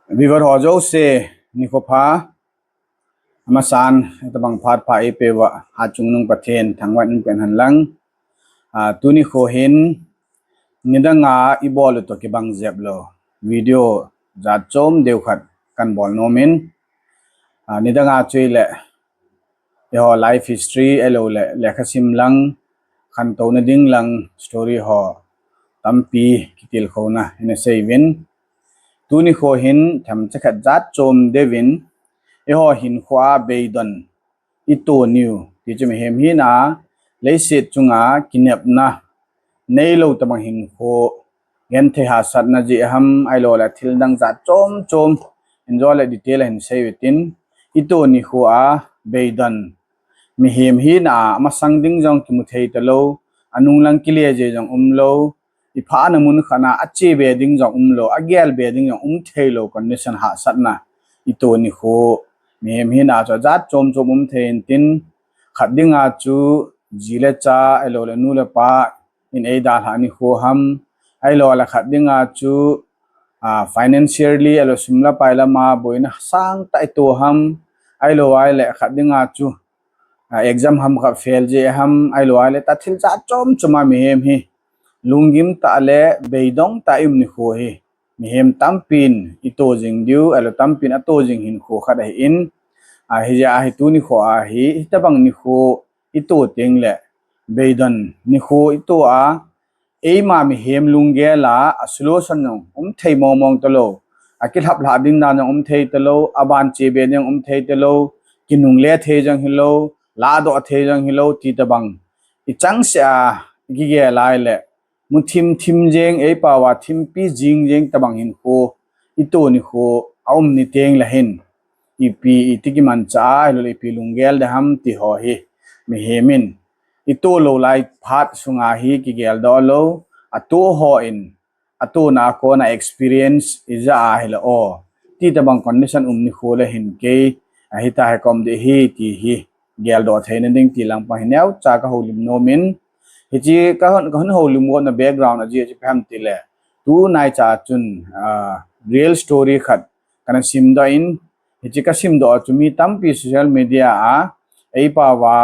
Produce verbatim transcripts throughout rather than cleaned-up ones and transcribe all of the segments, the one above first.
Viewer ho jouse, nikho pha. Amasan, tabang phat pha eipeuva, Hatchungnung Pathen thangvah in umpen hen lang. Ah, tuni kho hin, nidanga ibol u toh kibang jep lou video jat chom deu khat kahin bol nom in. Ah, nidanga chu ahile, eiho life history ahilouleh lekhasim lang, khantouna ding lang story ho tampi kitilkhouna ina seiuvin. Tuni kho hin themcha khat jat chom deuvin, eiho hinkhoa beidon itoh niu ti chu mihem hina, leiset chunga kinepna neilou tabang hinkho, genthei hahsatna jeh ham ahilouleh thil dang jat chom chom, injo le detail a hin seiutin, itoh nikhoa beidon mihem hina, amasang ding jong kimu thei talou, anung lang kile jeh jong umlou, iphahna mun khat a ache be ding jong umlou, agel be ding jong um theilou condition hahsatna itoh nikho, mihem hina chu ajat chom chom um thei intin, khat dinga chu ji le cha ahilouleh nu le pa in eidalhah nikho ham, ahilouleh khat dinga chu, ah, financially ahilou sum le pai lama boina sangtah itoh ham, ahilou ahile khat dinga chu, ah, exam ham khat fail jeh ham, ahilou ahile tah thil jat chom chom a mihem hi lunggim tah le beidong tah a i um nikho hi mihem tampin itoh jing diu, ahilou tampin atoh jing hinkho khat ahin, ah, hijeh a hi tuni kho a hi, hitabang nikho itoh tengle beidon nikho itoh a, eima mihem lunggel a, a solution jong um thei mong mong talou, akilhaplhah ding dan jong um thei talou, aban che be ding um thei talou, kinungle thei jong hilou, ladoh thei jong hilou, ti tabang ichangseh a kigel ahile, muthim thim jeng, eipao a thimpi jing jeng tabang hinkho itoh nikho aum ni tengle hin, ipi iti kimanchah a ahilouleh ipi lunggel ding ham ti ho hi mihem in itoh lou lai phat sunga hi kigeldoh lou, atoh hon atohna a kona experience ijah a hile o, ti tabang condition um nikho le hin kei, ah, hitia hi kaum ding ahi ti hi geldoh theina ding ti lang pang hi neocha kahoulim nom in, hiche kahin, kahin houlim gotna background ajeh chu ipi ham tile, tunaicha chun, ah, real story khat kana simdoh in, hiche kasimdoh chu mi tampi social media a eipao a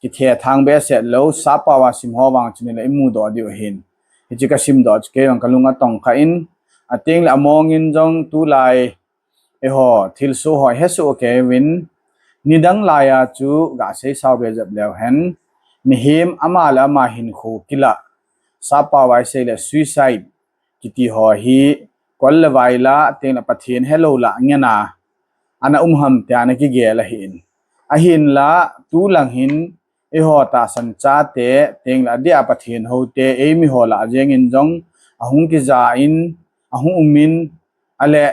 kithethang behseh lou, sappao a sim ho vang chun le imudoh diu ahin. Hiche kasimdoh chu kei jong kalung atongkha in, atengle among in jong tulai eiho thilsoh ho hesoh keiyuvin, nidang laiya chu gasei sao be jep leu hen, mihem ama le ama hinkho kilah, sappao a isei le suicide kiti ho hi kol le vai lah tengle Pathen helou lah ngen a ana um ham tia ana kigel ahin. Ahinla tulang hin eiho tahsan chate tengle adeh a Pathen houte eimi ho lah jeng in jong ahung kija in, ahung um in, ahile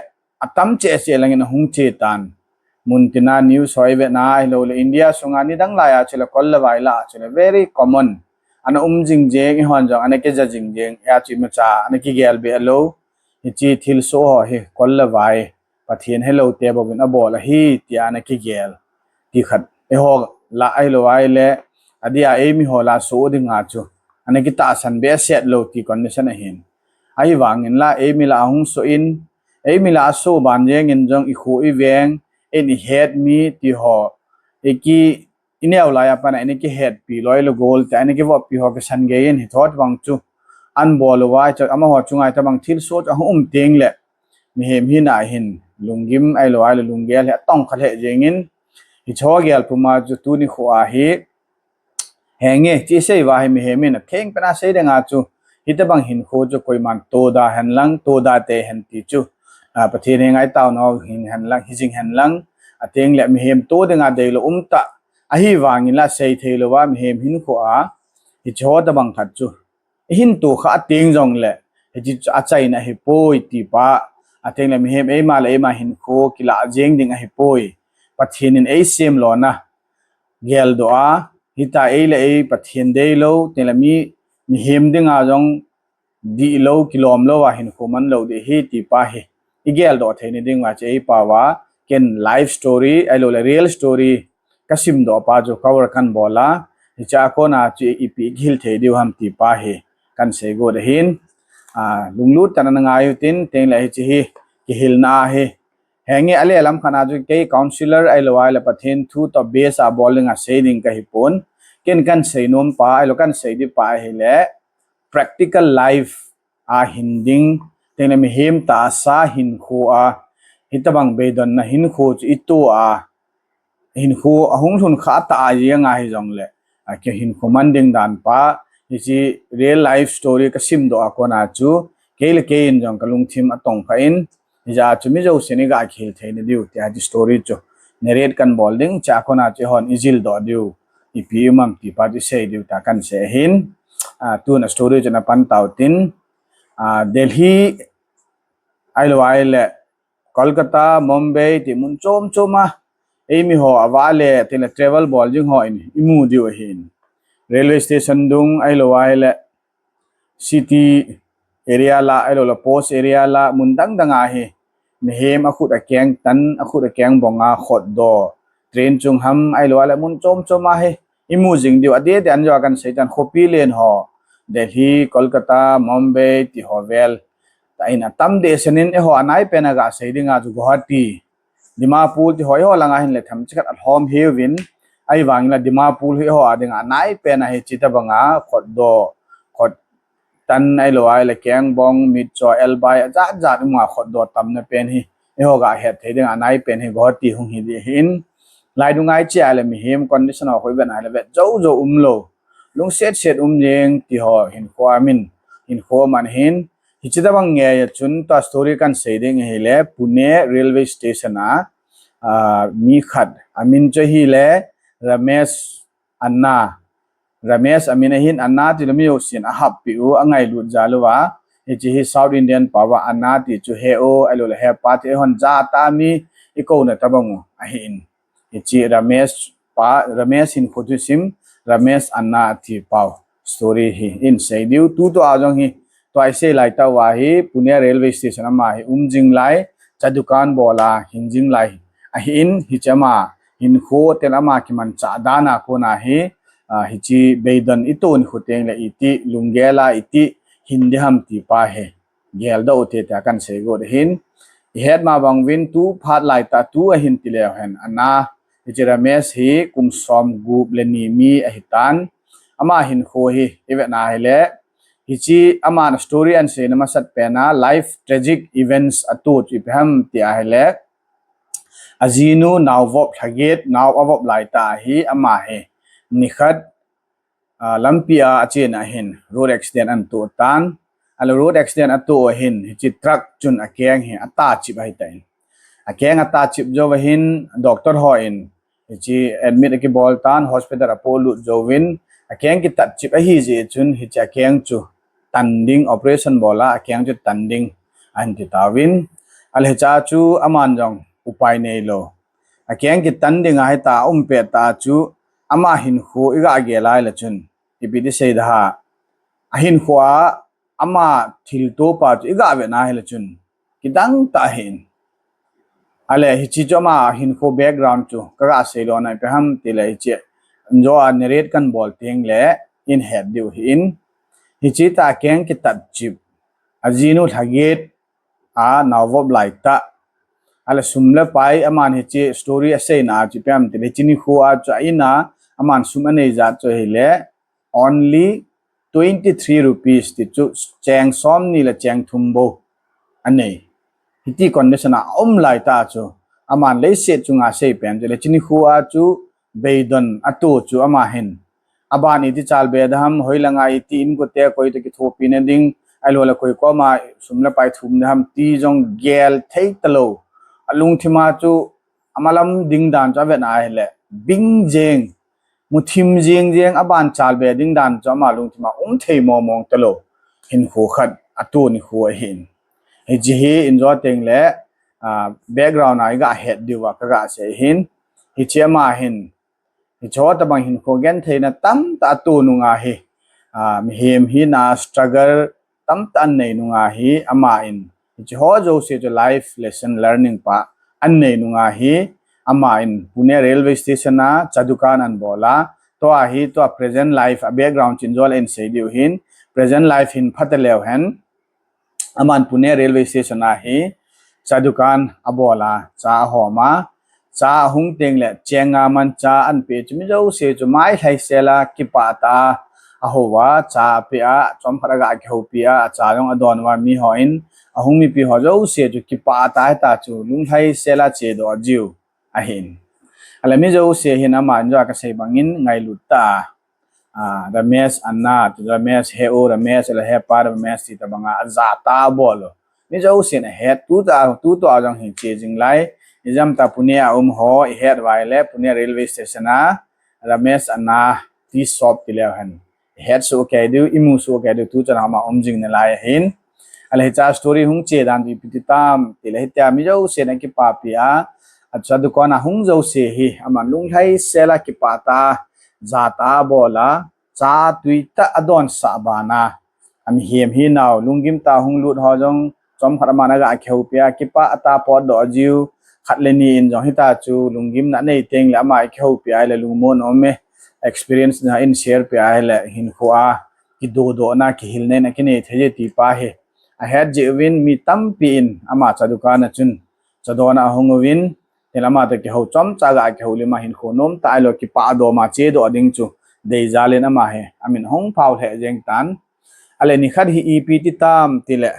atam cheh cheh langin ahung che tan. Muntina news ho ivetna ahilouleh India sunga nidang laiya chule kol le vai lah chule very common ana um jing jeng, eihon jong ana kija jing jeng, hijeh chun imacha ana kigel be lou. Hiche thilsoh ho hi kol le vai, Pathen helou te bouvin abol ahi tia ana kigel ti khat, eiho lah ahilou ahile adeh a eimi ho lah soh dinga chu ana kitahsan behseh lou ti condition ahin. Ahivangin la eimi lah ahung soh in, eimi lah asoh ban jeng in jong ikho iveng, eihin ihet mi ti ho, eiki ineo laiya pat a ana kihetpi loi le gol tia ana kivoppi ho kisan gei in, hiche tobang chu ahin bol uva, amaho chunga hitabang thilsoh chu ahung um tengle mihem hina hin lunggim ahilou ahile lunggel hi atongkha lheh jeng in, hiche ho gel puma chu tuni kho a hi henge, hiche isei uva hi mihem in atheng pen a sei dinga chu hitabang hinkho chu koiman toda hen lang, toda tei hen ti chu, ah, Pathen henga itaona hin hen lang, hijing hen lang, atengle mihem to dinga deilou umtah, ahivangin la sei theilouva mihem hinkho a hiche ho tabang khat chu ihin to kha teng jongle hiche chu achaina ahipoi ti pa, atengle mihem eima le eima hinkho kilah jeng ding ahipoi. Pathen in eisem lona geldoh a, hitia ei le ei Pathen deilou tengle mi, mihem dinga jong dihlou, kilom louva hinkho man lou ding ahi ti pa hi igeldoh theina dinguva chu eipao a ken life story ahilouleh real story kasimdoh pa chu cover kahin bol a, hichea kona chu ipi kihil thei diu ham ti pa hi kahin sei got ahin. Ah, lunglut tah in ana ngai utin, tengle hiche hi kihilna ahi. Henge, ale lam khat a chu kei counsellor ahilou ahile Pathen thu toh base a bol ding a sei ding kahi pon. Ken kan sei nom pa, ahilou kan sei ding pa ahile practical life a hin ding, tengle mihem tahsa hinkho a, hitabang beidonna hinkho chu i to a, hinkho ahung lhun kha ta a jeng ahi jongle, a, kei hinkho man ding dan pa, hiche real life story ka simdoh a kona chu, kei le kei in jong ka lungthim a tong kha in, hijeh a chu mi jousen i ga kihil theina diu, tia hiche story chu narrate kan bol ding, chua kona chu eihon i jildoh diu, ipi um am ti pa chu i sei diu ta kan sei ahin, a, tuna story chu na pan tau tin, a, Delhi, ahilou ahile, Kolkata, Mumbai, ti mun chom chom a, eimi ho avale, tile travel bol jing ho in, i mu diu ahin. Railway station dung, ahilou ahile, city area la, ahilou le post area la, mun dang dang a hi. Mihem akhut akeng tan, akhut akeng bong a khotdoh. Train chung ham, ahilou ahile, mun chom chom a hi. I mu jing diu, adeh deh an jo a kan sei tan, khopi len ho. Delhi, Kolkata, Mumbai, ti ho vel. Tah in atam deh sen in eiho anai pen a ga sei ding a chu Guwahati, Dimapur ti ho eiho lang a hin le themcha khat alhom hiuvin, ahivangin la Dimapur hi eiho a ding a anai pen a hiche tabang a khotdoh, khot tan ahilou ahile keng bong, mitcho, elbai, ajat jat um a khotdoh tamna pen hi eiho ga het thei ding a anai pen hi Guwahati hung hi ding ahin, lai dung a i che a le mihem condition ho khu i vet a le vet jou jou umlou, lungset set um jeng ti ho hinkho a min, hinkho man hin, hiche tabang ngei a chun tua story kan sei ding ahile Pune railway station a, a, mi khat amin chu ahile Ramesh Anna, Ramesh amin ahin, Anna ti le mi jousen ahap pi u, angailut jal uva, hiche hi South Indian pao va Anna ti chu he u, ahilou le he pa ti eihon jat a mi i kouna tabang u ahin. Hiche Ramesh pa, Ramesh hinkho thusim, Ramesh Anna ti pao story hi in sei diu, tutua jong hi, tua i sei lai tah uva hi, Pune railway station ama hi um jing lai, cha dukan bol a hin jing lai ahin, hiche ama hinkho tile ama kimanchah dan a kona hi, a, hiche beidon i to nikho teng le iti, lunggel a iti, hin ding ham ti pa hi geldoh u te tia kan sei got ahin. I het ma bang uvin tu phat lai tah tu ahin ti leu hen, Anna, hiche Ramesh hi kum som gup le ni mi ahi tan. Ama hinkho hi i vet na ahile, hiche aman story ahin seina masat pen a life tragic events a to chu ipi ham ti ahile, ajinu nao vop lha get, nao avop lai tah a hi ama hi nikhat, a, lampi a achen a hin road accident ahin to tan. Ahile road accident ato a hin hiche truck chun akeng hi atachip ahi tan. Akeng atachip jou va hin doctor hon hiche admit akibol tan, hospital apolut jouvin, akeng kitatchip ahi jeh chun hiche akeng chu tan ding, operation bol a akeng chu tan ding ahin ti tauvin. Ahile hiche a chu aman jong upai neilou, akeng kitan ding ahi ta, aum pet tah a chu ama hinkho i ga gel a ahile chun, ipi ti sei ding ham, ahinkho a ama thilto pa chu i ga vet na ahile chun kidang tah ahin. Ahile hiche chu ama hinkho background chu ka ga sei lona ipi ham ti le hiche, injo a narrate kan bol teng le in het diu ahin. Hiche tah a keng kitatchip, ajinu lha get a nao vop lai tah, ahile sum le pai, aman hiche story aseina a chu ipi ham ti le hiche nikho a chu a in a aman sum anei jat chu ahile only twenty three rupees ti chu cheng som ni le cheng thum bou anei. Hiti condition a aum lai tah chu, aman leiset chunga sei pen chu le hiche nikho a chu beidon ato chu ama hin, aban iti chalbe ding ham, hoilang a iti inkote koi toh kithopi na ding, ahilou le koi koma sum le pai thum ding ham ti jong gel thei talou, alungthim a chu amalam ding dan chu avet na ahile bing jeng, muthim jeng jeng, aban chalbe ding dan chu ama lungthim a um thei mong mong talou hinkho khat ato nikho ahin. Hiche hi injo teng le, a, background a i ga het diu va ka ga sei ahin. Hiche ama hin hiche ho tabang hinkho gentheina tamtah ato nung a hi, a, mihem hina struggle tamtah anei nung a hi, aman hiche ho jouse chu life lesson learning pa anei nung a hi, aman Pune railway station a cha dukan ahin bol a, tua hi tua present life a background chu injo le in sei diu ahin, present life hin pha taleu hen, aman Pune railway station a hi cha dukan abol a, cha ahom a, cha ahung teng le cheng nga man cha ahin pe chu mi jouse chu mai lhaisel a kipah tah a ahou a, cha ape a, chomkhat aga kihoupi a, acha jong adon uva, mi hon, ahung mipi ho jouse chu kipah tah a hitia chu lunglhaisel a chedoh jiu ahin. Ahile mi jouse hin aman jong kasei bangin ngailut tah a, Ramesh Anna, Ramesh he u, Ramesh le he pa, Ramesh ti tobang a, ajat tah a abol u. Mi jousen ahet, tuta, tuta jong hi che jing lai. Ijemtia Pune a um ho ihet uva ahile Pune railway station a Ramesh Anna tea shop ti leu hen ihet soh kei diu, imu soh kei diu, tuchan a ama um jing nalai ahin. Ahile hiche story hung che dan chu ipi ti tam tile, hitia mi jousen akipapi a, acha dukan a hung jouse hi aman lunglhaisel a kipah tah a, jat tah a abol a, cha tui tah a adonsah bana, amihem hinau, lunggim tah a hung lut ho jong chomkhat aman aga kihoupi a, kipah tah a potdoh jiu, khat le ni in jong hitia chu lunggimna nei teng le ama kihoupi a ahile lungmon um e, experience na ahin share pi a ahile hinkho a kidodohna, kihilna in akinei thei e ti pa hi ahet jeh uvin mi tampi in ama cha dukan a chun cha don a ahung uvin, tin ama toh kihou chomcha aga kihoulim a hinkho nom tah ahilou kipah dom a chedoh ding chu deijal in ama hi amin ahung phao lheh jeng tan. Ahile nikhat hi ipi ti tam tile,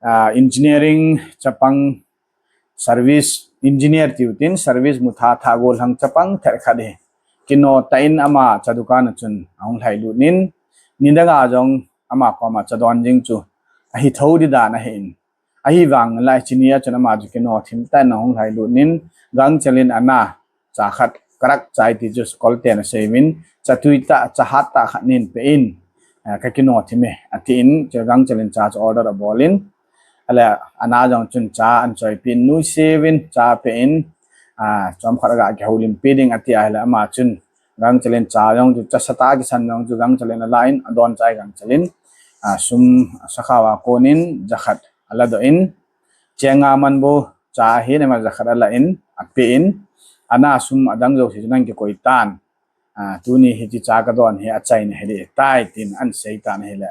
ah, engineering chapang, service engineer tiu tin, service mu tha tha gollhang chapang thet khat hi kino tah in ama cha dukan a chun ahung lhailut in, nidang a jong ama koma cha don jing chu ahi thou di dan ahin. Ahivang lai chini a chun ama chu kino thim tah in ahung lhailut in, gangchel in ana cha khat karak chai ti chu school ten asei uvin, cha tui tah, cha hat tah khat neipe in, ah, kakino thim e, atin, chu gangchel in cha chu order abol in, ahile ana jong chun cha ahin choipi in, nuisat in cha ape in, ah, chomkhat aga kihoulimpi ding ati ahile ama chun gangchel in cha jong chu, cha sa tah kisan jong chu gangchel in ala in, adon chai gangchel in, ah, sum asakhao a kon in jakhat aladoh in, cheng nga man bou cha hi nema jakhat ala in, ape in, ana sum adang jouse chu nang kikoi tan. Ah, tuni hiche cha kadon hi achaina hiding ahitai, tin ahin sei tan ahile.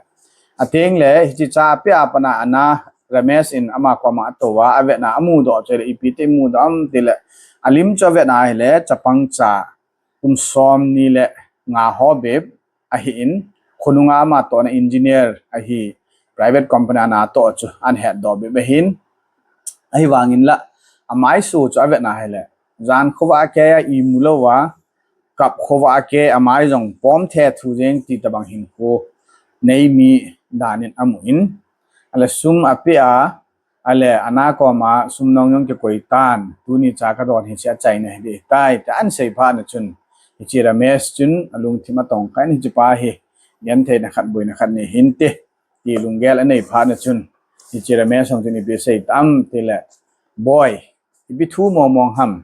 Ateng le hiche cha ape a pat a ana Ramesh in ama koma atou a, avetna amudoh chu le ipi ti mudoh ham tile, alim chu avetna ahile chapang cha kum somni le nga ho bep ahin, khonunga ama tohna engineer ahi, private company a ana toh chu ahin hetdoh bep ahin. Ahivangin la amaiso chu avetna ahile, jan khovah a kei a imu lou a, kap khovah a kei amai jong pom thethu jeng ti tobang hinkho nei mi dan in amu in. Ahile sum ape a, ahile ana koma sum nong jong kikoi tan, tuni cha kadon hiche achaina hiding ahitai, tin ahin sei phat na chun, hiche Ramesh chun alungthim atong khan, hiche pa hi gentheina khat boina khat nei hinte, ti lunggel anei phat na chun, hiche Ramesh jong chun ipi asei tam tile, boi, ipi thu mong mong ham.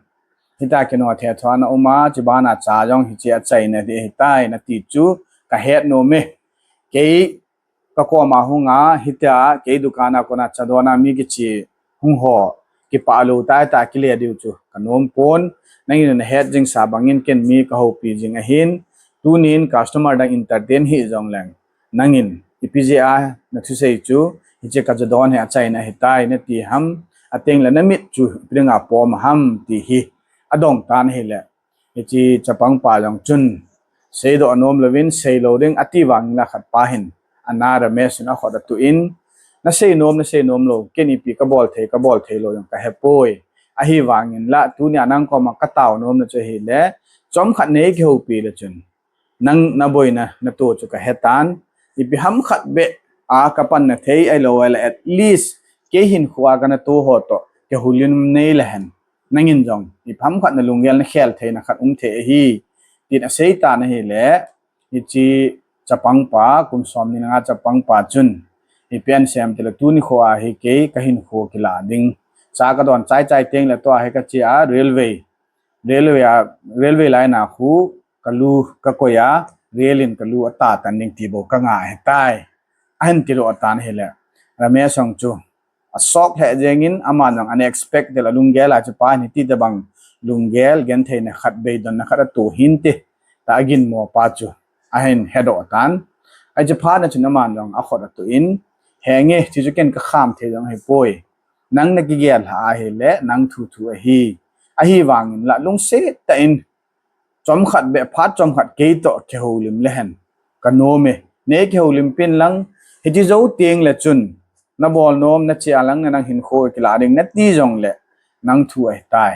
Hitia kino thethu a na um a, chubana cha jong hiche achaina ding ahitai nati chu kahet nom e. Kei kakoma hung a, hitia kei dukan a kona cha don a mi kiche hung ho kipah lou tah tah a kile diu chu kanom pon. Nangin nahet jing sa bangin ken mi kahoupi jing ahin. Tunin customer dang entertain hih jongleng, nangin ipi jeh a nathusei chu, hiche kacha don hi achaina ahitai nati ham, ateng le namit chu ipi dinga pom ham ti hi adong tan ahile, hiche chapang pa jong chun seidoh anom louvin, seilou ding ati vangin la khat pa hin ana Ramesh in akhut atuh in, nasei nom, nasei nom lou, ken ipi kabol thei, kabol thei lou jong kahepoi. Ahivangin la tunia nang koma katao nomna chu ahile, chomkhat nei kihoupi le chun nang naboina natoh chu kahetan, ipi ham khat beh a kapanna thei ahilou le at least kei hinkho a kanatoh ho toh kihoulim nei le hen, nangin jong ipi ham khat nalunggel nakhel theina khat um thei ahi, tin asei tan ahile, hiche chapang pa, kum somni le nga chapang pa chun ipi ahin sei em tile, tuni kho a hi kei kahinkho kilah ding, cha kadon chai chai teng le tua hi kache a railway, railway a, railway line a khu kalu kakoi a, rail in kalu atatan ding ti bou kangah ahitai, ahin tilou atan ahile, Ramesh jong chu asok lheh jengin, aman jong unexpected a lunggel a chu pa hin hiti tobang lunggel gentheina khat, beidonna khat atoh hinte, tia aginmo pa chu ahin hedoh tan. Hiche phat na chun aman jong akhut atuh in, henge, hiche chu ken kakham thei jong ahipoi, Nang nakigel lha ahile nang thu thu ahi. Ahivangin la lungset tah in chomkhat beh phat chomkhat keitoh kihoulim lehen kanom e. Nei kihoulim pin lang, hiti jou teng le chun nabol nom nache a lang nang hinkho kilah ding nati jongle nang thu ahitai.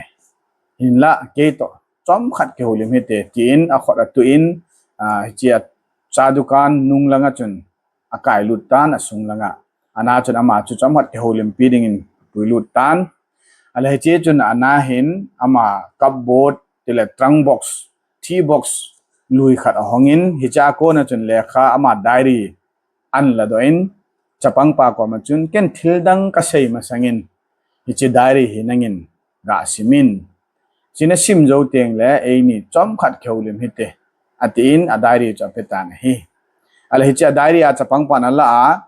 Hinla keitoh chomkhat kihoulim hite, tin akhut atuh in, ah, hiche a cha dukan nung langa chun akailut tan, asung langa. Ana chun ama chu chomkhat kihoulimpi dingin apuilut tan. Ahile hiche chun Ana hin ama cupboard tile trunk box, tea box lui khat ahongin, hiche a kona chun lekha ama diary ahin ladoh in, chapangpa koma chun, ken thil dang kasei masangin hiche diary hi nangin gah simin. Hiche nasim jou teng le eini chomkhat kihoulim hite, atin a diary chu apetan ahi. Ahile hiche a diary a chapangpan alah a,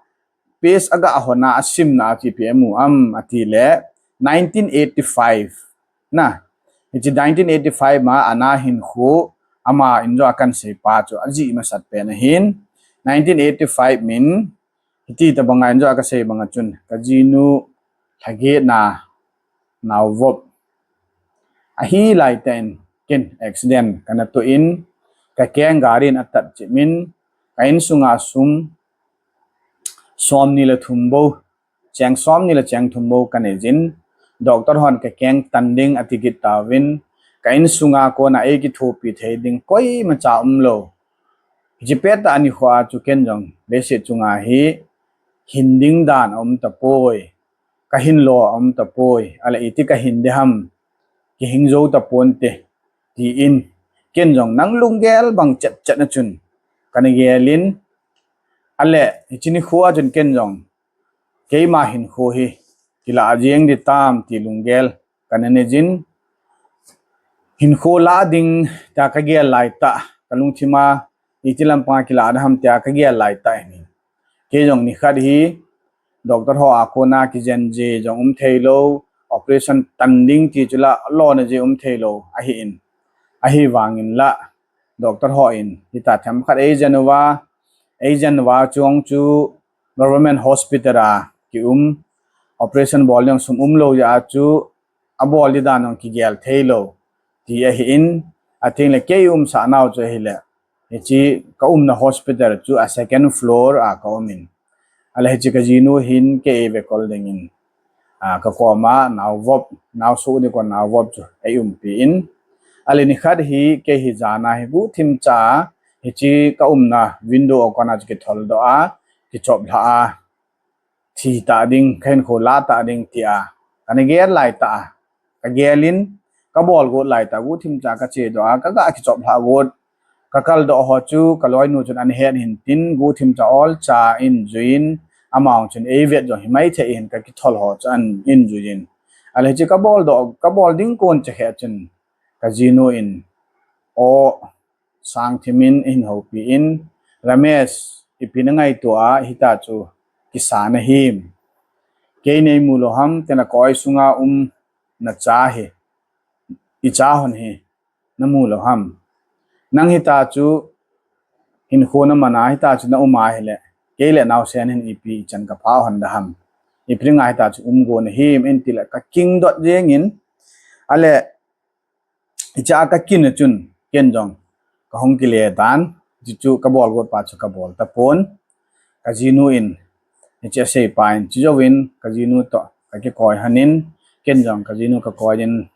page agah hon a asimna a chu ipi amu am atile, nineteen eighty-five na, hiche nineteen eighty-five ma Ana hinkho, ama in jong a kahin seipa chu ajih masat pen ahin. Nineteen eighty-five min, hiti tobanga in jong a kasei banga chun, kajinu lhagetna naovop ahi laitah in ken accident kana toh in, kakeng gari in atat chip in, ka insunga sum somni le thum bou, cheng somni le cheng thum bou kanei jin, doctor hon kakeng tan ding ati kit tauvin, ka insunga kona eikithopi thei ding koimacha umlou. Hiche pettah nikho a chu ken jong leiset chunga hi hin ding dan aum tapoi, kahin lo aum tapoi, ahile iti kahin ding ham, kihing jou taponte, tin ken jong nang lunggel bang chetchet na chun kana gelin, ahile hiche nikho a chun ken jong keima hinkho hi kilah jeng ding tam ti lunggel kana nei jin, hinkho lah ding tia kagel laitah, kalungthim a iti lampanga kilah ding ham tia kagel laitah ahin. Kei jong nikhat hi doctor ho a kona kijen ji jong um theilou, operation tan ding ti chu la lona ji um theilou ahin. Ahivangin la doctor hon hitia themkhat eijen uva, eijen uva chung chu government hospital a kium, operation bol ding sum umlou jeh a chu abol ding dan jong kigel theilou ti ahin, atengle kei umsah nau chu ahile, hiche kaumna hospital chu a second floor a kaumin. Ahile hiche kajinu hin kei eivekol dingin, a, kakoma naovop, naosoh ding kon naovop chu eiumpi in. Ahile nikhat hi kei hi jana hi guhthim cha hiche kaumna window a kona chu kitholdoh a, kichoplhah a, thi tah ding, kahinkho lah tah ding tia kana gel laitah a, kagelin, kabol got laitah guhthim cha kachedoh a, kagah kichoplhah got, kakaldoh ho chu kaloinu chun ahin het hintin, guhthim cha olcha ahin juiyin, amahon chun eivet jong himai thei hin kakithol ho chu ahin juiyin. Ahile hiche kaboldoh, kabol ding kon chekhe chun kajinu in, o, sangthimin ahin houpi in, Ramesh, ipi nangaito a hitia chu kisa nahim? Kei neimu lou ham, tena koi sunga um nacha hi, icha hon hi namu lou ham? Nang hitia chu hinkho namana hitia chu naum ahile, kei le naosen hin ipi ichan kapha hon ding ham? Ipi dinga hitia chu um go nahim? Ahin tile kakingdot jengin, ahile hiche a kakin a chun ken jong kahung kile tan, hiche chu kabol got pa chu kabol tapon. Kajinu in, hiche aseipa in, chujouvin kajinu toh kakikoi honin, ken jong kajinu kakoi in,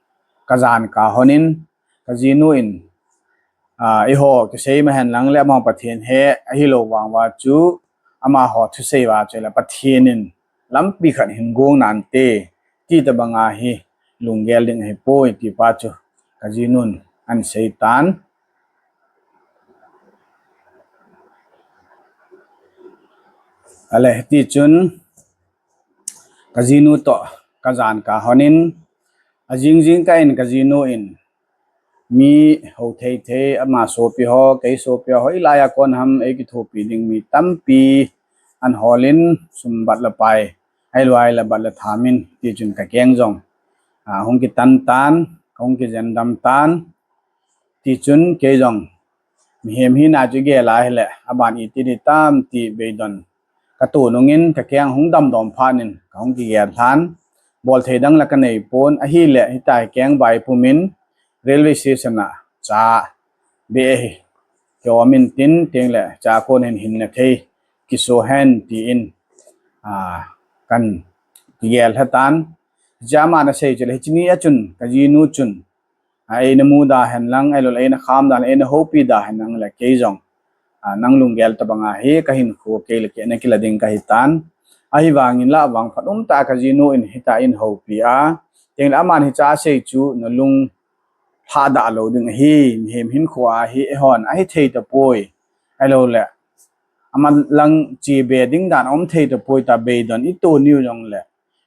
kajan ka honin, kajinu in, a, eiho kisei ma hen lang le amahon Pathen he ahilou vang uva chu, amaho thusei uva chu le Pathen in lampi khat hin gong nante, ti tobanga hi lunggel ding ahipoi ti pa chu kajinun ahin sei tan. Ahile hiti chun kajinu toh kajan ka honin, ajing jingkah in kajinu in, mi hou thei thei, ama sopi ho, kei sopi ho, hoilai a kon ham eikithopi ding mi tampi ahin holin, sum bat le pai, ahilou le bat le thamin, tichun kakeng jong, a, hung kitan tan, kahung kijendam tan, tichun kei jong mihem hina chu igel a hile, aban iti ding tam ti beidon kato nungin kakeng hung damdom phatnin kahung kigel lhan. bol thei dang la ka nei pon, ahile hitia hi keng vai pumin railway station a cha be hi ke omin tin, tin le cha kon hin hin na thei kiso hen tin, a, kan kigel hatan. Jama na sei chule hichini a chun ka jinu chun a, eina muda hen lang, ahilou le eina kham da, eina houpi da hen lang le kei jong, a, nang lunggel tabanga hi ka hinkho kei le kei na kila ding ka hitan. Ahivangin la vangphat umtah ka jinu in hitia in houpi a, tin le aman hicha sei chu na lung lha da lou ding ahi, mihem hinkho a hi eihon ahi thei tapoi. Ahilou le ama lang chi be ding dan um thei tapoi, ta beidon i to niu jong le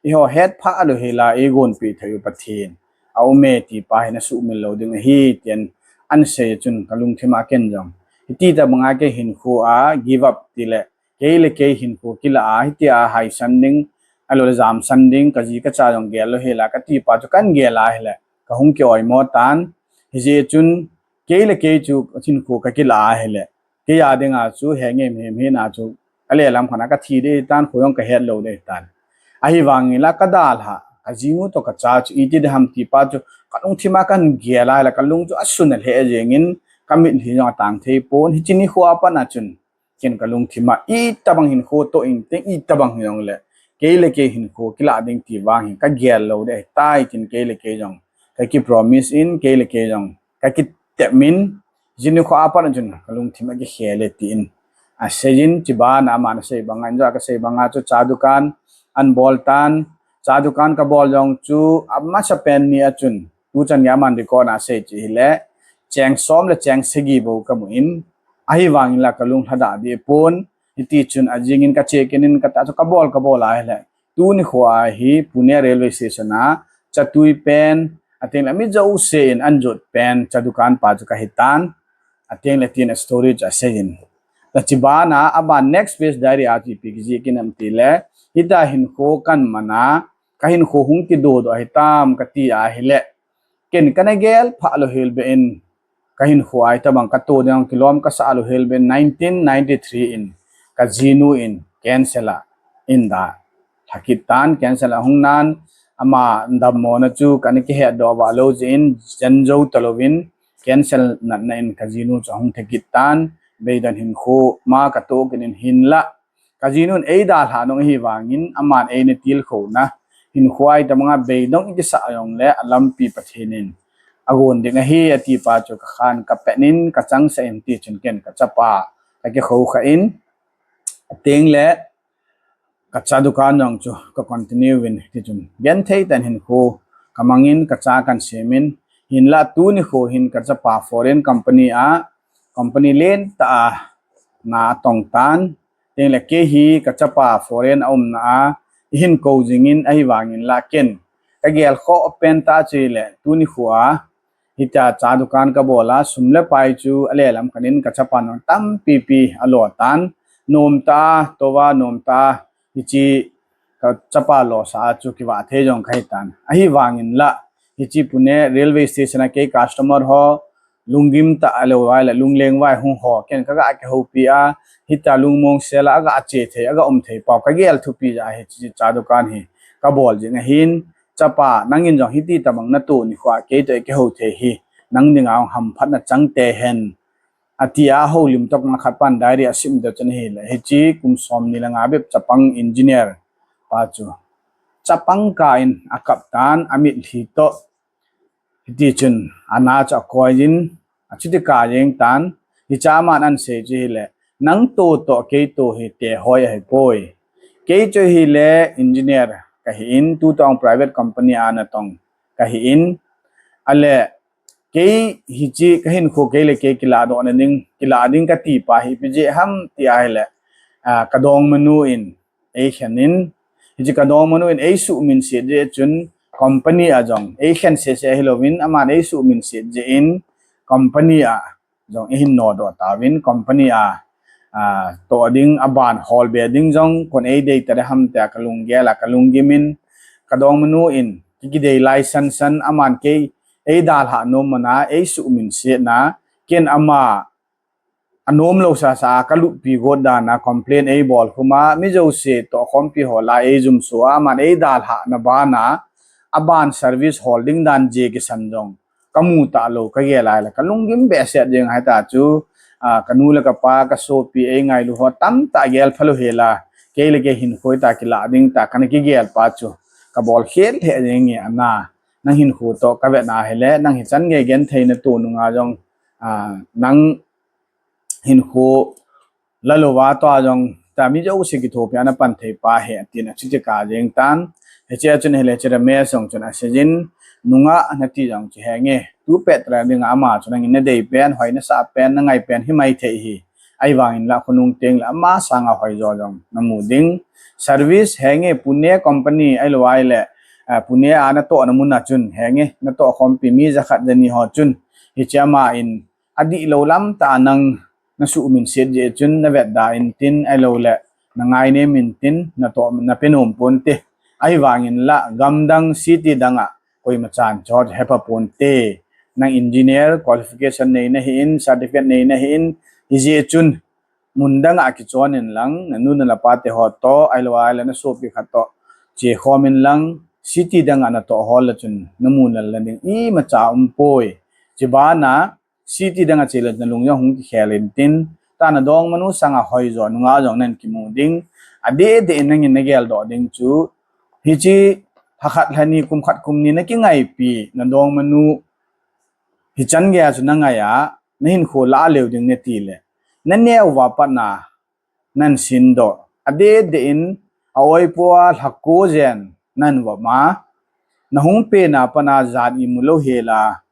eiho het pha lou hela eigon pi thei u Pathen a um e ti pa hi na sumil lou ding ahi, tin an sei chun ka lungthim a ken jong hiti tabanga kei hinkho a give up ti le kei le kei hinkho kila a, hitia haisan ding, ahilou le jamsan ding, ka ji ka cha jong gel lou hela ka ti pa chu kan gel a hile ka hung ki oimo tan. Hijeh chun kei le kei chu hinkho ka kila a hile kei a dinga chu he ngem hem hina chu a le lam khana ka thi de tan, kho jong ka het lou de tan. Ahivangin la ka dalha ka jinu to ka cha chu iti de ham ti pa chu ka lungthim a kan gel a hile ka lung chu asun a lheh jengin ka mitlhi jong atang thei pon. Hichini kho a pat a chun ken ka lungthim a itabang hinkho to in teng itabang hi jong le kei le kei hinkho kila ding ti vang hi ka gel lou de tai, tin kei le kei jong ka ki promise in, kei le kei jong ka kitep min, jinu kho a pat a chun ka lungthim a kikhel e tin a seijin. Chibana aman a sei banga, in jong ka sei banga chu cha dukan an bol tan. Cha dukan ka bol jong chu amasa pen ni a chun tuchan gei aman record a sei chu hile cheng som le cheng sagi bou ka mu in, ahivangin la ka lung lha da di pon. Hiti chun a jingin ka che kin in ka ta chu ka bol ka bol a hile tuni kho a hi Pune railway station a cha tui pen, a, tin le mi jouse in an jot pen cha dukan pa chu ka hitan, a, tin le tin a story chu a seijin. La chibana aban next page diary a chu ipi kiji kin am ti le, hitia hinkho kan man a ka hinkho hung kido do ahitam ka ti a hile ken ka na gel pha lou hel be in ka hinkho a itabang ka to ding kilom ka sa lou hel be in nineteen ninety-three in ka jinu in cancer a in da lha kit tan. Cancer a hung nan ama dammo na chu ka na kihet do va lou jeh in jen jou ta louvin cancer natna in ka jinu chu hung the kit tan. Beidon hinkho ma ka to kin in hin la ka jinun ei dalha nung ahivangin aman eina tilkhouna hinkho a itabanga beidong i kisa jong le a lampi Pathen in a gon ding ahi a ti pa chu ka khan ka pen in ka chang sa in ti chun ken ka chapa ka kikhou kha in, a, tin le ka cha dukan jong chu ka continue in ti chun gen thei tan hinkho ka mang in ka cha kan sem in, hin la tuni kho hin ka chapa foreign company a, company len ta a na tong tan. Tin le kei hi ka chapa foreign a umna a i hin kou jingin ahivangin la ken ka gel kho pen ta chu le tuni kho a hitia cha dukan ka bol a sum le pai chu a le lam khan in ka chapa nung tampi pi a lo tan, nom ta, to va nom ta, hichi ka chapa lo sa a chu kiva thei jong ka hitan. Ahivangin la hichi Pune railway station a kei customer ho lunggim ta a lou vai le lungleng vai hung ho ken ka ga kihoupi a, hitia lungmong sel a ga che thei, a ga um thei pau ka gel thupi ja hichi cha dukan hi ka bol jing ahin, chapa nangin jong hiti tabang na to ni kho a kei to i kihou thei hi nang dinga hung hamphatna chang te hen, a ti a houlim tok na khat pan diary a sim de chun hi le hichi kum som ni le nga bep chapang engineer pa chu chapang ka in a kap tan a mitlhi to. Hiti chun a na chu a koi in a chuti ka jeng tan. Hicha man an sei chu hi le nang to to kei to hi te hoi ahi poi. Kei chu hi le engineer ka hi in tu tong private company a na tong ka hi in a le kei hichi ka hinkho kei le kei kila do na ding kila ding ka ti pa hi pi je ham ti a hi le, a, ka dongmanu in ei khen in, hichi ka dongmanu in ei suhmin set je chun company a jong ei khen se se hi louvin aman ei suhmin set je in company a jong i hin no do ta vin company a, a, to ding a ban hol be ding jong kon ei dei ta de ham ti a ka lunggel a ka lunggim in ka dongmanu in ki ki dei lai san san aman kei ei dalha nom mana ei suhmin set na ken ama a nom lo sa sa ka lupi got dan a complain ei bol khum a mi jouse to khompi ho la ei jum su a aman ei dalha na bana aban service hol ding dan je kisan jong kamu talou, kagel a ahile kalunggim behseh jeng ahi. Hita chu, a, kanu le kapa, kasopi, eingailu ho tamtah gel phalou hela, kei le kei hinkho ita kilah ding tia kana kigel pa chu kabol khel lheh jenge. Ana, nang hinkho toh kavet na ahile, nang hichan gei genthei natoh nunga jong, a, nang hinkho lalouva tua jong tia mi jouse kithopi a napan thei pa ahi, atin achuti kajeng tan. Hichea chun ahile, hiche Ramesh jong chun aseijin, nungah nati jong chu henge, tupet tah dinga ama chu nangin nadei pen, hoi nasah pen, nangai pen himai thei ahi. Ahivangin la khonung tengle ama sanga hoijo jong namu ding. Service henge, Pune company ahilou ahile, a, Pune a natohna mun a chun henge, natoh khompi mi jakhat jani ho chun, hiche ama in adihlou lam tah a nang nasuhminset jeh chun navetda intin, ahiloule nangainem intin, natoh, napenom ponte. Ahivangin la gamdang city danga koimachan chot hepha ponte. Nang engineer qualification nei nahin, certificate nei nahin, hijeh chun mun danga kichon inlang, nanu nalapa teho toh, ahilou ahile nasopi khat toh chekhom inlang, city danga natoh hol le chun namu nal le ding imacha umpoi. Chubana city danga chele nalung jong hung kikhel intin, tua nadongmanu sanga hoijo nungah jong nan kimu ding. Adeh deh in nangin nageldoh ding chu, hiche lhakhat lhani, kum khat kum ni nakingaipi nadongmanu hichan geiya chu nangai a, nahinkho lah leu ding natile, naneo uva patna nan sindoh, adeh deh in, a-oipoa lhako jen nan vop a, nahung pena patna jan imu lou hela,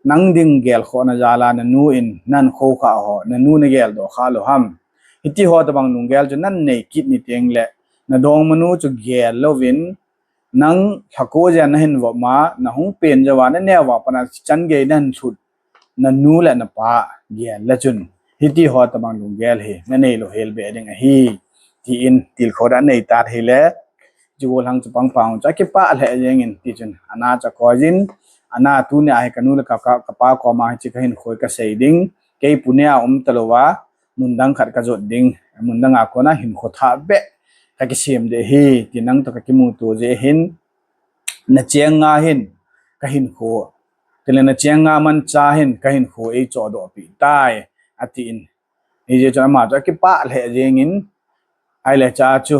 nang ding gelkhohna jal a nanu in nan khoukhah ho, nanu nageldoh khah lou ham? Hitiho tobang lunggel chu nan nei kit ni tengle, nadongmanu chu gel louvin, nang lhako jen nahin vop a, nahung pen jouva, naneo uva patna chan gei nahin lhut nanu le napa gel le chun, hitiho tobang lunggel hi nanei lou hel beh ding ahi, tin tilkhou dan anei tan ahile, chugol hang chapang pa chu akipah lheh jengin, tichun ana chu akoijin, ana, tunia hi kanu le ka, ka, kapa koma hiche kahinkho hi kasei ding, kei Pune a um talouva, mun dang khat kajot ding, mun danga kona hinkho thah beh kakisem ding ahi, ti nang toh kakimuto jeh hin, nachenga hin kahinkho, tile nachenga mancha hin kahinkho eichohdohpeh tai, atin. Hijeh chun ama chu akipah lheh jengin, ahile cha chu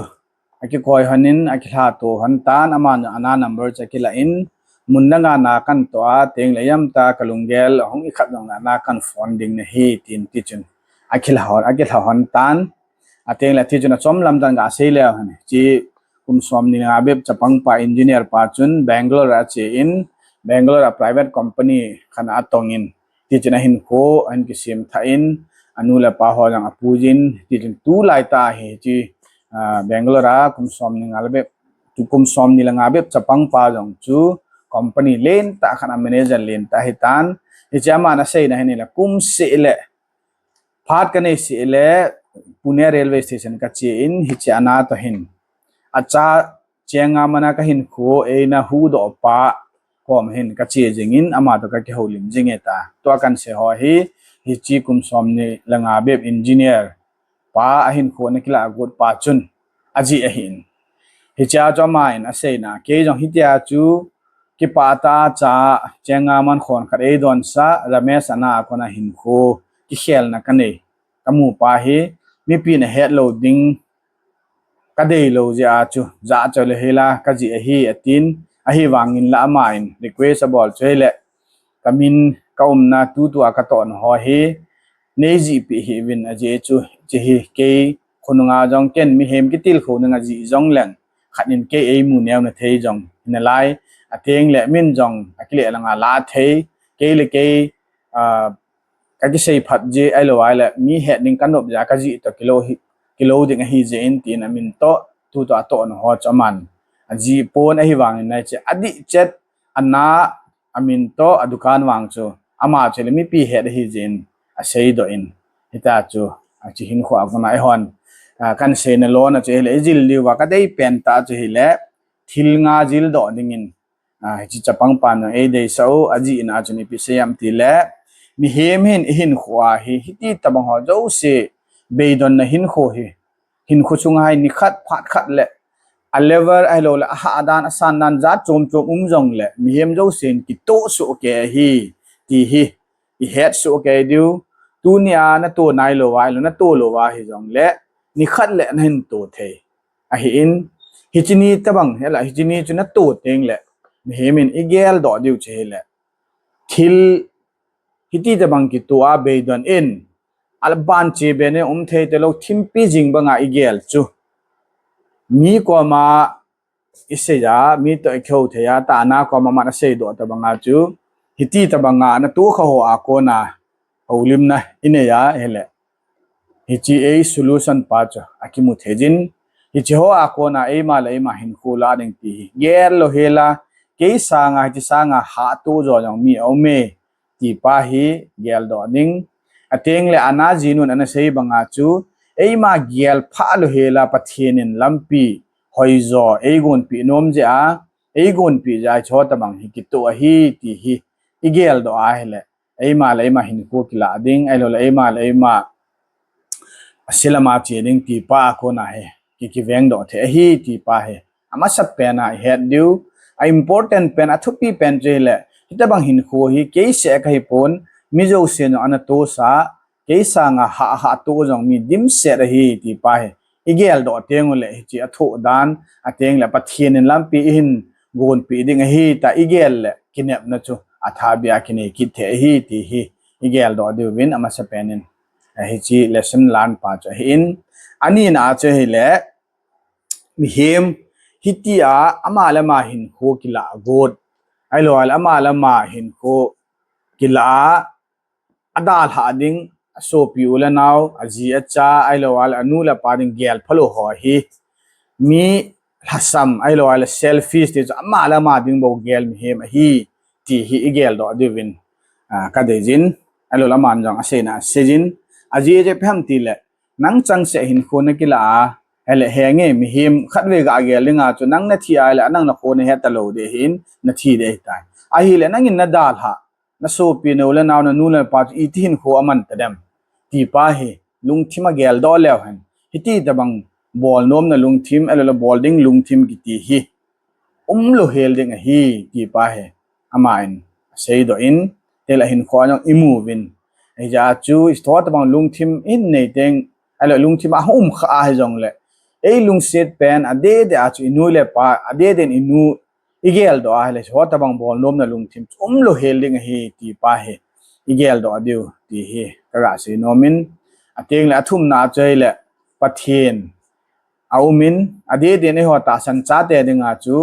akikoi lhonin, akilhato lhon tan, aman ana number chu akilah in, mun danga na kantoh a tengle jamta kalunggel ahung ikhat jongle ana kan phone ding nahi, tin tichun akilha lhon, akilha lhon tan. Atengle tichun achom lam dan gasei leu hen, hiche kum somni le nga bep chapang pa, engineer pa chun Bangalore a ache in, Bangalore a private company khat a atongin, tichun ahinkho ahin kisem thah in, anu le apa ho jong apuijin, tichun tulai tah hi hiche, a, Bangalore a kum somni nga le bep, kum somni le nga bep chapang pa jong chu company lentah khat a manager lentah ahitan. Hiche aman aseina hin ahile, kum seh le phat kanei seh le Pune railway station kache in, hiche ana toh hin, acha chenga mana kahinkho eina huhdoh pa kom hin kache jingin, ama toh kakihoulim jinge ta. Tua kansei ho hi, hiche kum somni le nga bep engineer pa ahinkho ana kilah got pa chun ajih ahin. Hichea chu aman aseina, kei jong hitia chu kipah tah a cha chenga man khon khat eidonsah, Ramesh ana a kona hinkho kikhelna kanei, kamu pa hi, mipin ahet lou ding kadeilou jeh a chu, jachat lou hela kajih ahi, atin. Ahivangin la aman request abol chu ahile, kamin, kaumna, tutua katohna ho hi neijihpeh hih uvin, ajeh chu hiche hi kei khonunga jong ken mihem kitilkhou dinga jih jongleng, khat in kei eimu neona thei jong hinalai, atengle min jong akileh langa la thei, kei le kei, a, kakisei phat jeh ahilou ahile, mi het ding kanop jeh a kajih toh kilou hi, kilou ding ahijeh in, tin amin toh tutua atohna ho chu aman ajih pon, ahivangin hiche adih chet ana, amin toh adukan vang chu ama chu ahile mipi het ahijeh in aseidoh in, hitia chu hiche hinkho a kona eihon, a, kanseina lona chu ahile, ijil diuva kadei pen tah chu ahile, thil nga jildoh dingin, a, hiche chapang pan jong eideisah u, ajihna chun ipi sei ham tile, mihem hin ihinkho a hi, hiti tobang ho jouse, beidonna hinkho hi, hinkho chunga hi nikhat phat khat le a level ahilou le, ahah dan, asan dan, jat chom chom um jong le, mihem jousen kitoh soh kei ahi, ti hi, ihet soh kei diu, tunia nato nailou va, ahilou nato lou va hijong le, nikhat le nahin to thei. Ahin, hiche ni tabang, hela, hiche ni chu nato teng le, mihem in igel doh diu chu hile. Thil, hiti tabang kitoh a beidon in, alban che be ne um thei talou thimpi jing banga igel chu. Mi koma isei a, mi toh ikihou thei a, tahna koma man asei doh tabanga chu. Hiti tabanga nato kha ho a kona, houlimna inei a, hile. Hiche ei solution pa chu akimu thei jin. Hiche ho a kona eima le eima hinkho lah ding ti hi gel lou hela, kei sanga, hiche sanga hahto jo jong mi aume, ti pa hi gel doh ding. Ateng le ana jinun ana sei banga chu, eima gel phah lou hela Pathen in lampi hoijo eigonpi nom jeh a, eigonpi jeh a hiche ho tabang hi kitoh ahi ti hi igel doh ahile. Eima le eima hinkho kilah ding, ahilou le eima le eima asilama che ding ti pa a kona hi, ki, kiveng doh thei ahi ti pa hi. Amasa pen a ihet diu, a important pen, athupi pen chu hile, hitabang hinkho hi, kei seh kahi pon, mi jousen ana tosa, kei sanga hah, hahto jong mi dimset ahi ti pa hi. Igel doh teng ule, hiche athoh dan, ateng le Pathen in lampi ihin gonpi ding ahi ta igel le, kinepna chu atha bia kinei kit thei ahi ti hi igel doh diuvin amasa pen in. Hiche lesson lan pa chu ahin, anina chu hile, mihem hitia ama le ama hinkho kilah got, ahilou le ama le ama hinkho kilah a, adalhah ding, asopi u le nao, aji acha, ahilou le anu le apa ding gel phalou ho hi, mi lhasam, ahilou le selfish ti chu ama le ama ding bou gel mihem ahi, ti hi igel doh diuvin, a, kadei jin, ahilou le aman jong aseina asei jin, ajeh chu ipi ham tile, nang changseh hinkho nakilah a, ahile henge mihem khatvei ga gel dinga chu nang nathi ahile, nang nakho nahet talou ding ahin, nathi ding ahitai. Ahile nangin nadalhah, nasopi nou le nao, nanu le napa chu iti hinkho aman tadem, ti pa hi lungthim a gel doh leu hen. Hiti tabang bolnomna lungthim, ahilou le bol ding lungthim kiti hi umlou hel ding ahi, ti pa hi aman asei doh in, teng le hinkho a jong imu uvin. Hijeh a chu hiche ho tabang lungthim ihin nei teng, ahilou lungthim a hung um kha ahi jong le, ei lungset pen adeh deh a chu inu le ipa, adeh deh in inu igel doh ahile, hiche ho tabang bolnomna lungthim chu umlou hel ding ahi ti pa hi igel doh diu ti hi kaga sei nom in, ateng le athumna chu hile, Pathen aumin, adeh deh in eiho tahsan chate dinga chu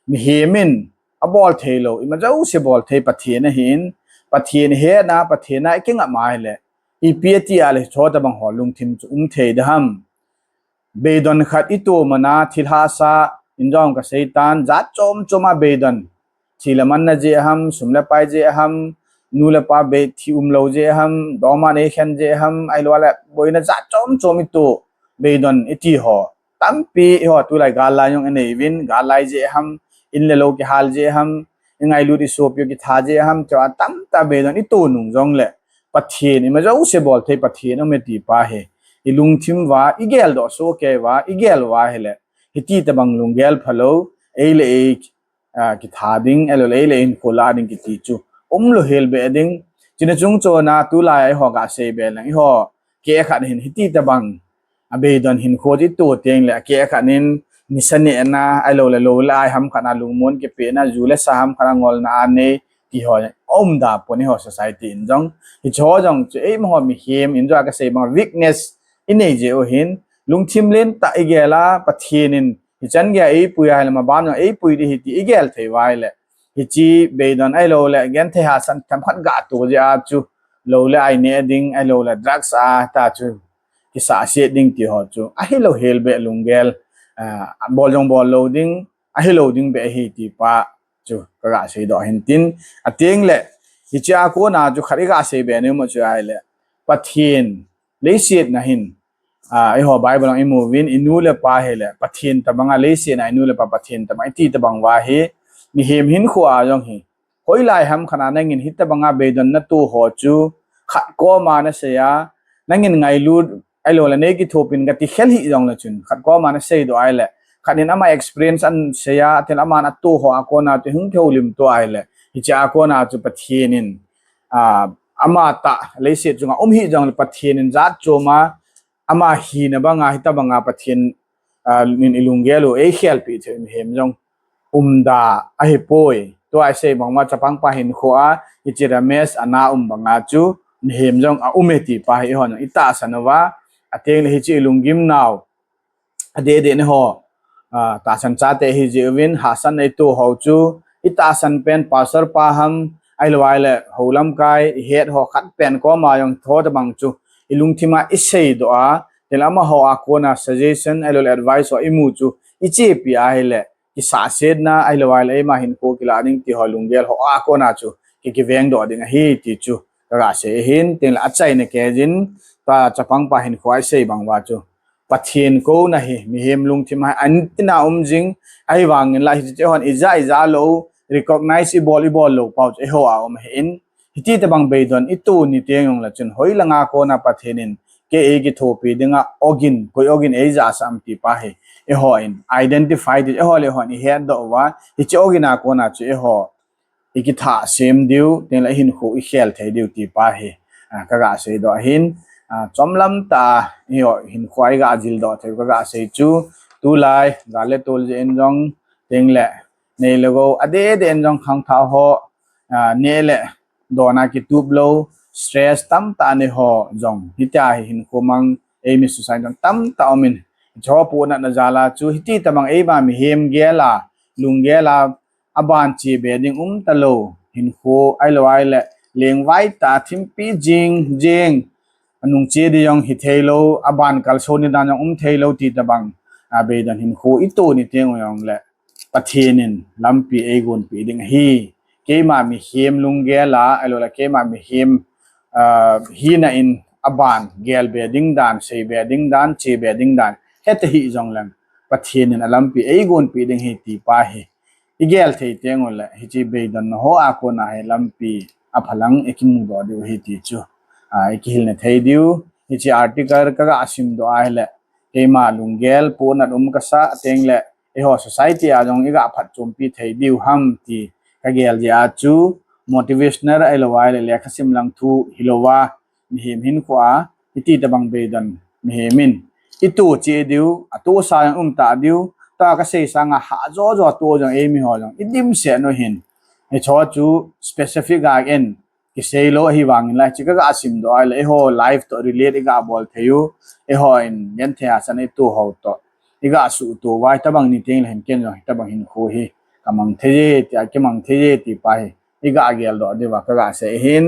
mihem in abol theilou, ima jouse bol thei Pathen ahin, Pathen ihetna, Pathen a ikingap ahile, ipi ati ahile, hiche ho tabang ho lungthim chu um thei ding ham. Beidon khat ito mana thil hahsa in jong kasei tan, jat chom chom a beidon. Thi le manna jeh ham, sum le pai jeh ham, nu le pa bei thi umlou jeh ham, dongma neikhen jeh ham, ahilou le boina jat chom chom ito, beidon iti ho tampi eiho tulai gal lai jong inei uvin, gal lai jeh ham, in le lou kihal jeh ham, ingailut isopi u kitha jeh ham, ti a tamtah beidon ito nung jong le, Pathen, ima jouse bol thei Pathen aume ti pa hi ilungthim uva igel doh soh kei uva, igel uva ahile, hiti tabang lunggel phalou, ei le ei, a, kitha ding, ahilou le ei le ei hinkho lah ding kiti chu umlou hel be ding. Chuna chung chona tulai a eiho gasei be leng, eiho keh khat hin hiti tabang abeidon hinkho chu ito teng le, akeh khat in nisa nehna, ahilou le lou le ai ham khat a lungmon kipehna, ju le sa ham khat a ngolna anei, ti ho aum da pon eiho society in jong. Hiche ho jong chu eima ho mihem in jong kasei bang weakness inei jeh u hin, lungthim lentah igel a, Pathen in hichan geiya eipui ahile, maban jong eipui ding ahi ti igel thei uva ahile, hiche beidon ahilou le genthei hahsat themkhat gato jeh a chu lou le ai neh ding, ahilou le drugs a ta chu kisahset ding ti ho chu ahilou hel be lunggel, a, bol jong bol lou ding, ahilou ding be ahi ti pa chu kaga sei doh hin tin, ateng le hiche a kona chu khat iga sei be nom u chu ahile, Pathen leiset na hin, a, eiho Bible a imu uvin, inu le pa hile Pathen tabang a, leiset na inu le pa Pathen tabang, iti tabang uva hi, mihem hinkho a jong hi, hoilai ham khat a nangin hitabang a beidon nato ho chu khat koma nasei a, nangin ngailut ahilou le nei kithopin kati khel hih jong le chun, khat koma nasei doh ahile, khat in ama experience ahin sei a, atin aman ato ho a kona chu hung kihoulim tua ahile, hiche a kona chu Pathen in, ah, ama tah leiset chunga um hih jongle Pathen in jat chom a, ama hina banga, hitabanga Pathen, ah, in ilunggel u eikhelpeh thei mihem jong umda ahipoi. Tua isei bang uva chapangpa hinkhoa, hiche Ramesh ana um banga chu mihem jong aume ti pa hi eihon itahsan uva, atengle hiche ilunggim nau adeh deh neiho, ah, tahsan chate ihi jeh uvin, hahsatna ito hou chu, itahsan pen pastor pa ham, ahilou ahile hou lamkai ihet ho khat pen koma jong hitabang chu ilungthima iseidoh a, tengle amaho a kona suggestion ahiloule advice ho imu chu ichepi ahile, kisahsetna ahilou ahile eima hinkho kilah ding ti ho lunggel ho a kona chu ki, kivengdoh ding ahi ti chu kagasei ahin, tengle achaina keiyin, tua chapangpa hinkhoa isei bang uva chu Pathen kouna hi mihem lungthim a ahintina um jing, ahivangin la hiche hon ijat ijat lou, recognize ibol ibol lou pau chu eiho a um ahin, hiti tobang beidon ito ni teng jongle chun hoilanga kona Pathen in kei eikithopi dinga ogin, koi ogin eijahsah am ti pa hi eihon identify ding, eiho le eihon ihetdoh uva, hiche ogin a kona chu eiho ikithah sem diu, tengle ihinkho ikhel thei diu ti pa hi, ah, kagaseidoh ahin, ah, chomlam tah a eiho hinkhoa igajildoh thei kagasei chu, tulai gal le tol jeh in jong, tengle nei le gou adeh deh in jong khangthah ho, ah, neh le don a kitup lou, stress tamtah neiho jong hitia hi hinkho mang eimi society jong tamtah umin, hicheho pohnatna jal a chu hiti tobang eima mihem gel a, lunggel a, aban chebe ding umtalou hinkho ahilou ahile lengvai tah a thimpi jing jeng, anung che ding jong hitheilou, aban kalson ni dan jong umtheilou ti tobang, ah, beidon hinkho ito ni teng jongle Pathen in lampi eigonpeh ding ahi. Keima mihem lunggel a, ahiloule keima mihem, ah, hina in aban gelbe ding dan, seibe ding dan, chebe ding dan heta hih jongleng, Pathen in alampi eigonpeh ding ahi ti pa hi igel thei teng ule, hiche beidonna ho a kona hi lampi aphalang ikimudoh diu ahi ti chu, ah, ikihilna thei diu. Hiche article kagasimdoh ahile, keima lunggel pohnat um kasah tengle, eiho society a jong igaphatchompi thei diu ham ti kagel jeh a chu, motivational ahilou ahile lekhasim lang thu hilouva, mihem hinkhoa hiti tobang beidon mihem in ito cheh diu, atohsa jong umtah diu, tua kasei sanga hahjo jo toh jong eimiho jong idimset u ahin, hicheho chu specific a in kiseilou ahivangin la hiche kagasimdoh ahile eiho life toh relate igabol thei u, eihon genthei hahsatna ito hou toh igasuhto uva, hitobang ni tengle hin ken jong hitobang hinkho hi kamang thei e tia kimang thei e ti pa hi igageldoh diuva kagasei ahin,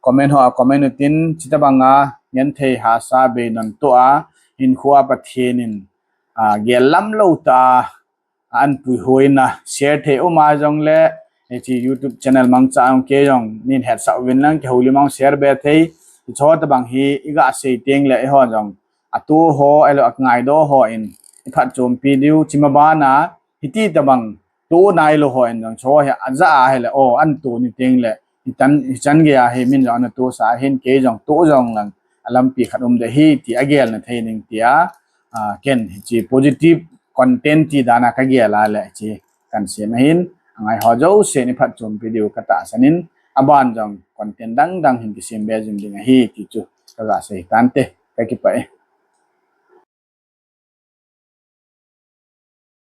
comment ho a comment utin, chutobanga genthei hahsa beidon toh a hinkhoa Pathen in, ah, gel lamlou tah a anpuihoina share thei uma jongle, hiche YouTube channel mangcha a jong kei jong neihetsah uvin lang kihoulim a share be thei, hicheho tobang hi igasei tengle eihon jong atoh ho ahilou angaidoh ho in iphatchompi diu, chima bana hiti tobang toh nailou ho in jong hicheho hi ajah ahile, o, anatoh ni tengle hichan, hichan geiya hi min jong anatohsa ahin, kei jong toh jongleng alampi khat um ding ahi ti agelna thei ding tia, ah, ken hiche positive content ti dan a kagel a le hiche kahin sem ahin, angaiho jousen iphatchompi diu katahsan in, aban jong content dang dang hin kisem be jing ding ahi ti chu kagasei tante, kakipah e.